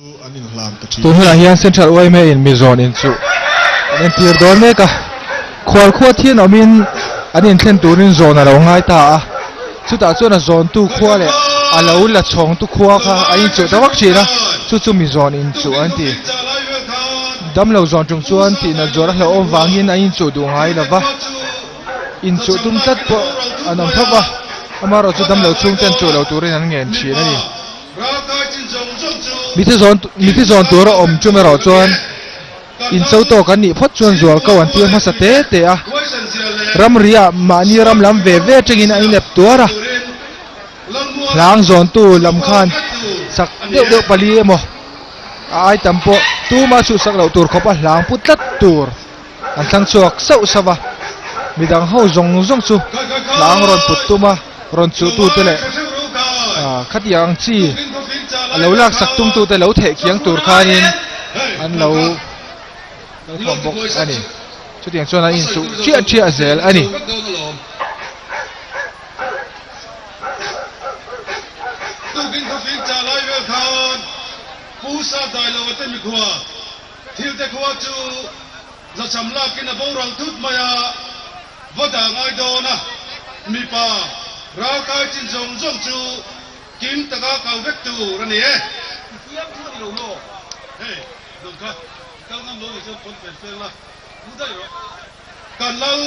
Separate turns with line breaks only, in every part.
Tun hunah hian Central yma in mi zawn inchuh an entir dawn mek a, khual khua thian awmin an inthlen turin zawn a lo ngai ta a, chutah chuan a zawntu khua leh a lo la chhawngtu khua kha an inchuh ta vak thin a, chu chu mi zawn inchuh an ti. Damlo zawn tum chuan tihnat zuar a hlauhawm vangin an inchuh duh ngai lo va, inchuh tum tlat pawh an awm tho va, amaherawhchu damlo chhungten chuh lo turin an ngen thin a ni. Mithi zawn tur a awm chum erawh chuan incho tawk an nih phawt chuan zual ko an tir hmasa te te a, ramri ah mahni ram lam ve ve atangin an inep tuar a, hlang zawntu lam khan sak deuh deuh pali emaw a ai tam pawh tuma chhuhsak loh tur khawpa hlang pu tlat tur an thlang chhuak sauh sauh a, midang ho zawng zawng chu hlang rawn put tum a, rawn chuh tute leh ah khatiang ang chi a lo laksak tum tute lo theh kiang tur khanin an lo kalkhawm bawk a ni, chutiang chuan an inchuh chiah chiah zel a ni.
Thil te khua chu zacham lakin a boral thut mai a, va dah ngai dawn a, mipa ralkai chin zawng zawng chu kim taka kal vek tur a ni e.
I fiam thu a ni lo maw?
Hei, dawng kha, i kal ngam lo nih chuan pawn fen feng la, mu daih rawh. Kan lal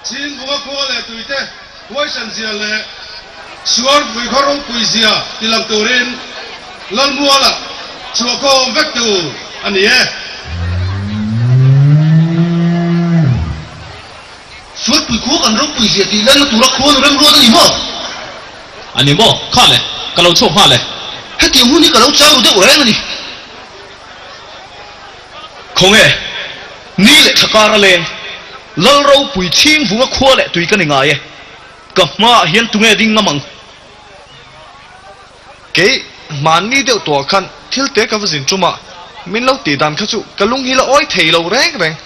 Chhingvunga khua leh tuite huaisan zia leh Suarpui khaw ropui zia tilang turin Lalmuala chhuahkhawm vek tur a ni e.
Suarpui khua kan ropui zia tih lenna tura khua nu remruat a ni maw?
A ni maw? Kha le, ka lo chhuak nghal e.
Hetiang hun hi ka lo chau ru deuh reng a ni.
Khawnge, ni leh thla kar a leng, Lal ropui chhing vunga khua leh tui ka ni ngai e, ka hmaah hian tunge ding ngam ang?
Kei, hmanni deuh tuah khan thil te ka va zin tum a, min lo tih dan kha chu ka lung hi la awi thei lo reng reng.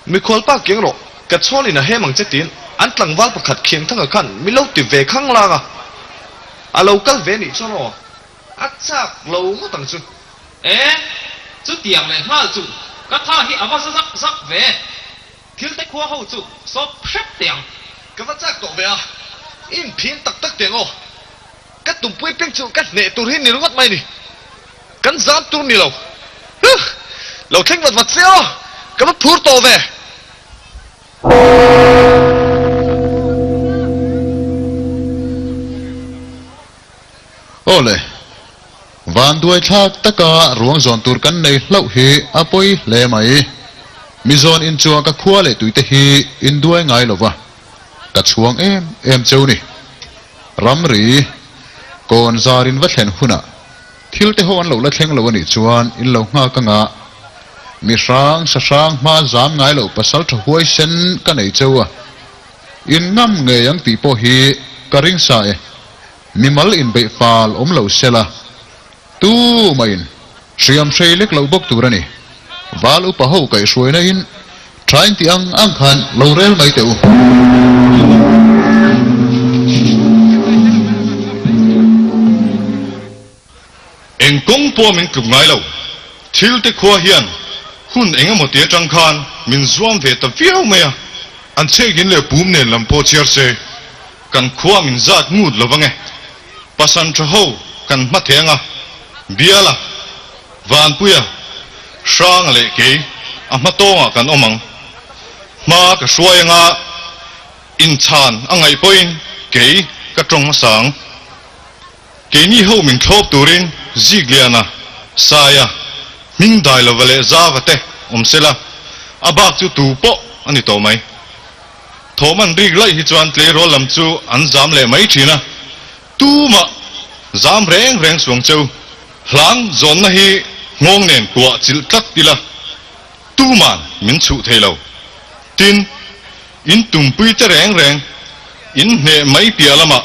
Mikhual pa kiang rawh, ka chhawlin a hem ang che tiin an tlangval pakhat khiang thanga khan min lo ti ve khang lang a, a lo kal ve nih chuan aw. A chak lo ngawt ang chu.
E, chutiang leh nghal chu ka tha hi a va za zak zak ve. Thil te khua ho chu sawp hrep teh ang.
Ka va chak tawh ve a, i inphin tak tak teh ang aw. Ka tumpui peng chu ka hneh tur hi ni ringawt mai ni. Kan zam tur ni lo. Huh! Lo thleng vat vat se aw, ka va phur tawh ve.
Aw le, vanduai thlak taka ruang zawn tur kan nei hlauh hi a pawi hle mai. Mi zawn inchuah ka khua leh tuite hi induai ngai lo va, ka chhuang em em cheu ni. Ramri, kawn zar in va thlen hunah thil te ho an lo la thleng lo a nih chuan in lo nghak anga mi hrang sa hrang hma zam ngai loh pasal tha huaisen ka nei cheu a, in ngam ngei ang tih pawh hi ka ring sa e. Mimal inbeih fal awm lo sela, tu mahin hriam hrei lek loh bawk tur a ni. Val upa ho kaihhruaina in tha in tih ang ang khan lo rel mai teh u.
Eng kawng pawh min tluk ngai lo. Thil te khua hian hun eng emaw ti atang khan min zuam ve ta viau mai a. An chhek in leh pum nen lam pawh chhiar se. Kan khua min zat ngut lo ange. Pasan tha ho kan hma theng a, Biala, Vanpuia, Hranga leh kei a hma tawngah kan awm ang. Hma ka hruai anga inchhan a ngaih pawhin kei ka tawng hmasa ang. Keini ho min thlawp turin Zikliana, Saia, Hming Dailova leh Zava te awm sela, a bak chu tu pawh a ni tawh mai. Thawhman rik laih hi chuan tleirawl lam chu an zam leh mai thin a, tumah zam reng reng suang cheu. Hlang zawnna hi nghawng nen kuah chilh tlat ila tuman min chhuh thei lo. Tin, in tumpui te reng reng in hneh mai piah lamah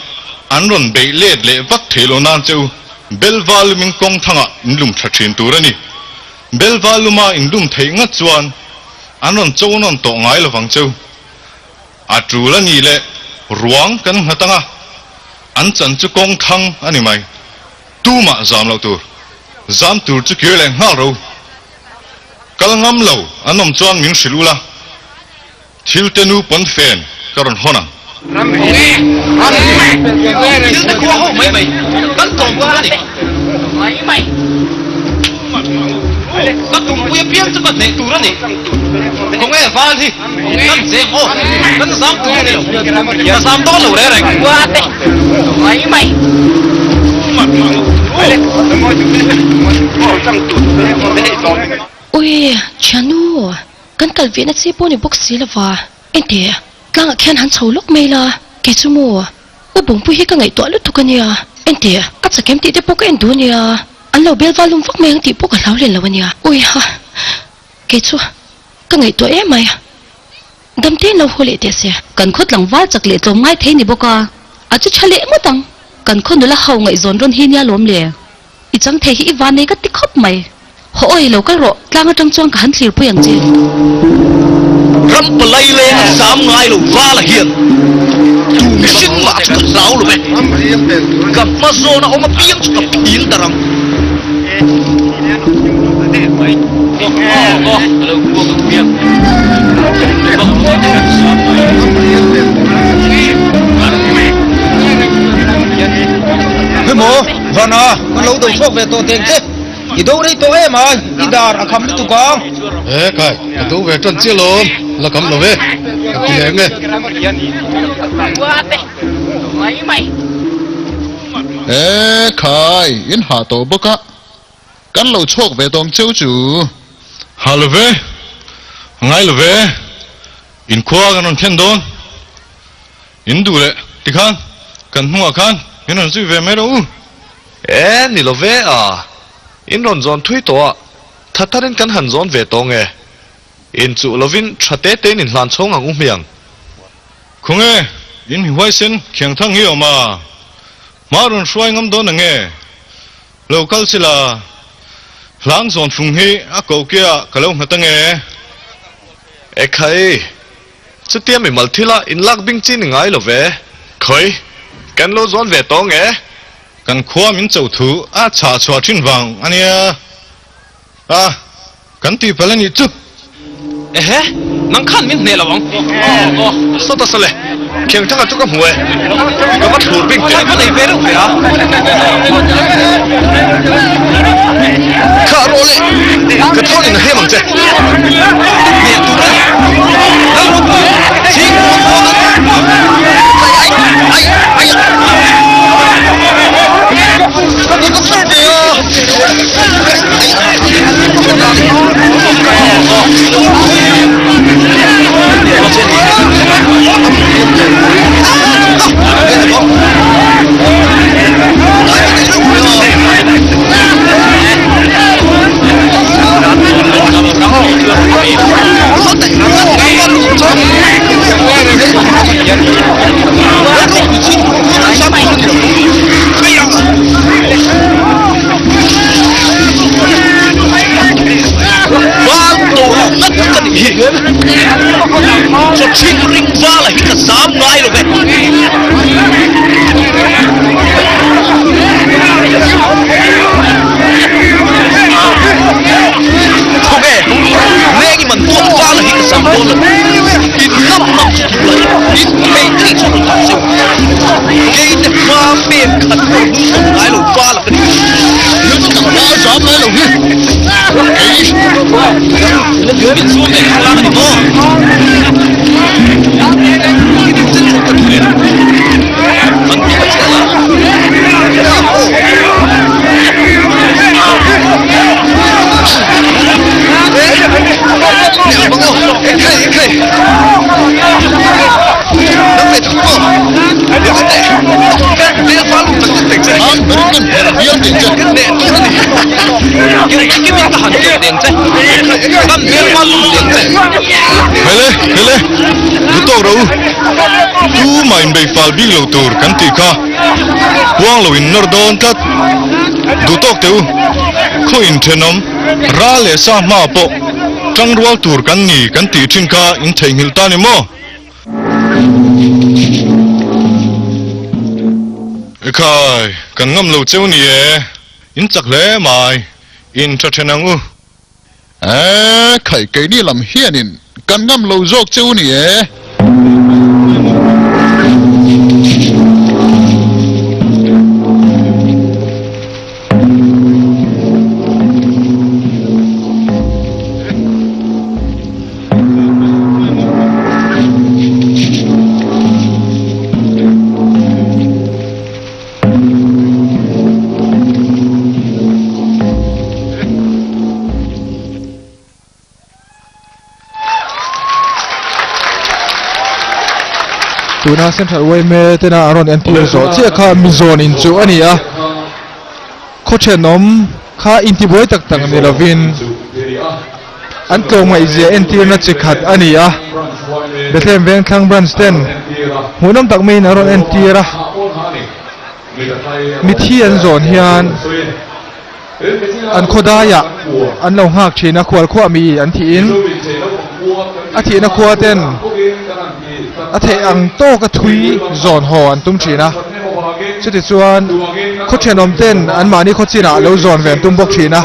an rawn beih let leh vat thei lo nan cheu Belva lumin kawng thangah in lum tha thin tur a ni. Belva luma in lum theih ngat chuan An rawn cho nawn tawh ngai lovang cheu. A tul a nih leh ruang kan nghat anga an chan chu kawng thlang a ni mai. Tumah zam loh tur. Zam tur chu kir leh nghal ro. Kal ngam lo an awm chuan min hrilh ula, thil te nu pawn fen ka rawn hawn ang.
Thil te khua ho mai mai kan tlawm tur a ni. Ka tumpui apiang chu ka hneh tur a ni. Khawnge val hi kan cheng aw, kan zam tur a ni lo, ka zam dawn lo reng reng.
Ui, thiannu, kan kal vehna chi pawh ni bawk si lova, engteh, tlangah khian han chho lawk mai la, kei chu maw, U Bawngpui hi ka ngaihtuah lutuk a nia, engteh, a chakem tih te pawh ka en duh a nia, an lo bel val lum vak mai ang tih pawh ka hlau len lo a nia, ui ha, kei chu ka ngaihtuah em mai. Damtein lo haw leh teh se.
Kan khaw tlangval chak leh tlawm ngai thei ni bawk a, a chu tha leh ngawt ang. Kan khaw nula ho ngaihzawn rawn hi nia lawm le. I chang thei hi i van nei ka ti khawp mai. Haw awi lo kal rawh, tlang atang chuan ka han thlir pui ang che.
Ram palai leng a zam ngai lo vala hian tu mihring mah chu ka hlau lo ve. Ka hma zawn a awm apiang chu ka phil dar ang.
Hemaw, Vana, kan lo do chhuak ve tawh teng che. I do rei tawh em a, i dar a kham lutuk ang.
He kai, ka do ve tan chiah lawm, la kham lo ve, ka ti leh nge.
He khai, in hah tawh bawk a. Kan lo chhuak ve tawng cheu chu.
Ha lo ve, ngai lo ve, in khua kan rawn thlen dawn, in duh leh tikhan kan hnungah khan min rawn zui ve mai rawh u.
E, ni lo ve a, in rawn zawn thui tawh a, tha tharin kan han zawn ve tawng e. Inchuh lovin tha te tein inhlan chhawng ang u hmiang.
Khawnge, in mi huaisen khiangthang hi awm a, hma rawn hruai ngam dawn ange? Lo kal sila, hlang zawn fung hi a ko kia ka lo nghat ange.
Ekhai, chutia mimal thila inlak bing chi ni ngai lo ve. Khawi, kan lo zawn ve tawng e.
Kan khua min cho thu a chhah chhuah thin vang a nia. A, kan tih palh a nih chu.
Ehe, nang khan min hneh lo ang.
Sawta sale, khiang thanga chu ka hmu e. Ka va thlur bing teh.
Ka nei ve reuh ve a.
Kha rawh le, ka thawn in a hem ang che.
Hneh tur a ni. Lal ropui, chhing muang muang ang.
Ai, ai, ai, ai. Ka ka chhar ve a.
Val to ngat ka nih hi. Chawchhing ring vala hi ka zam ngai lo ve. Khawnge, leng i man tuak vala hi ka zam dawn lo. In ngam ngam chu tum la, in thei thei chu rawn thak cheu. Kei te hma pen khat pawh hnung tawp ngai lo vala ka nih hi.
Val zam ngai lo hi. Kei.
Min zuam leh khanglang a ni maw? An ti a chiah la.
An berin kan hmuh bial teh che.
Hele, hele, du tawk rawh u. Tumah inbei fal bik lo tur kan tih kha puang lo in nawr dawn tlat. Duh tawk teh u, khaw inthenawm, ral leh sa hma pawh tangrual tur kan ni kan tih thin kha in theihnghilh ta ni maw? Ekhai, kan ngam lo cheu ni e, in chak hle mai. In tha then ang u.
Eee khai keini lam hianin kan ngam lo zawk che u ni e.
Tuna Central yma tena an rawn entir zawh chiah kha mizawn in chu a ni a, khaw thenawm kha intibuai tak tak ni lovin an tlawmngaihzia entirna chi khat a ni a, Bethlehem Vengthlang Branch ten hmuhnawm tak maiin an rawn entir a, mithi an zawn hian an khawdaiah an lo nghak thin a, khualkhuah mi an thihin a thihna khua ten a theih ang tawka thui zawn haw an tum thin a, chutichuan khaw thenawm ten anmahni khaw chinah lo zawn ve an tum bawk thin a.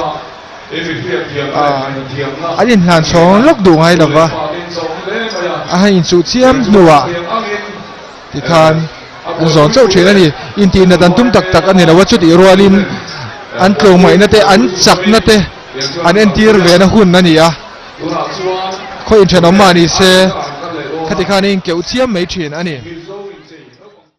An inhlan chhawng lawk duh ngai lova, a han inchuh chiam hnuah tikhan an zawn chauh thin a ni. Intihnat an tum tak tak a ni lo a, chutih rualin an tlawmngaihna te, an chakna te an entir vena hun a ni a, khaw inthenawm mah ni se khati khan a inkeuh chiam mai thin a ni.